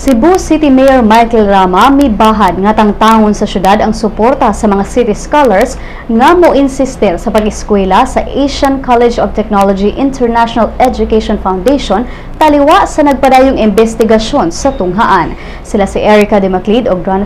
Cebu City Mayor Michael Rama mibahad nga tangtangon sa syudad ang suporta sa mga city scholars nga mo insister sa pag-eskwela sa Asian College of Technology International Education Foundation taliwa sa nagpadayong investigasyon sa tunghaan. Sila si Erica De Maclid og Don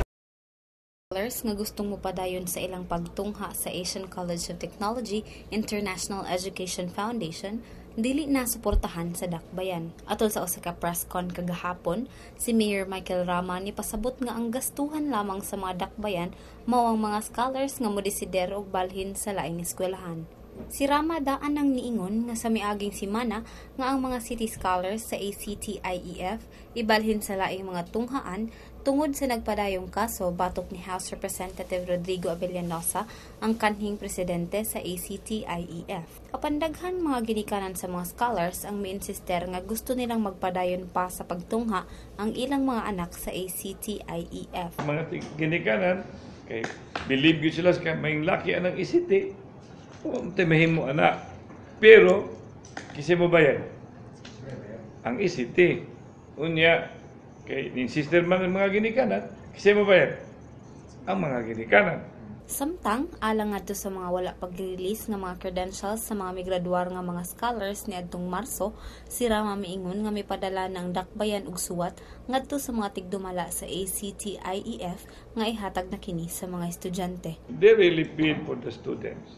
Scholars nga gustong mopadayon sa ilang pagtungha sa Asian College of Technology International Education Foundation dili na suportahan sa dakbayan. Atol sa usa ka press con kagahapon, si Mayor Michael Rama ni pasabot nga ang gastuhan lamang sa mga dakbayan mao ang mga scholars nga modesider og balhin sa laing eskwelahan. Si Rama daan nang niingon nga sa miaging simana nga ang mga city scholars sa ACTIEF ibalhin sa laing mga tunghaan tungod sa nagpadayong kaso batok ni House Representative Rodrigo Abellanosa, ang kanhing presidente sa ACTIEF. Apan daghan mga ginikanan sa mga scholars ang miinsister nga gusto nilang magpadayon pa sa pagtungha ang ilang mga anak sa ACTIEF. Mga ginikanan kay believe gyud sila sa may laki anang ACT, unta mahimo ana. Pero kinsa mobayad? Ang ACT. Unya kay insister man ang mga ginikanan, kinsa mobayad? Ang mga ginikanan. Samtang, alang ngadto sa mga wala pag-release nga mga credentials sa mga migraduar nga mga scholars niadtong Marso, si Rama miingon nga mipadala ng dakbayan og suwat ngadto sa mga tigdumala sa ACTIEF nga ihatag na kini sa mga estudyante. They really feel for the students.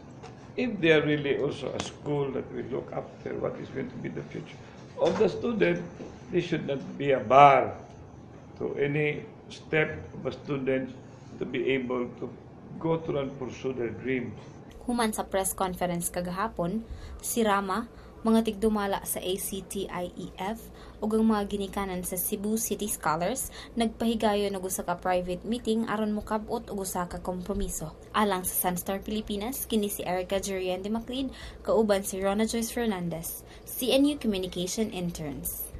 If they are really also a school that will look after what is going to be the future of the student, they should not be a bar to any step of a student to be able to go through and pursue their dreams. Human sa press conference kagahapon, si Rama, mga tigdumala sa ACTIEF ug ang mga ginikanan sa Cebu City Scholars nagpahigayon og usa ka private meeting aron mokab-ot og usa ka kompromiso. Alang sa Sunstar Pilipinas, kini si Erica Jurian de Maclean kauban si Rona Joyce Fernandez, CNU Communication Interns.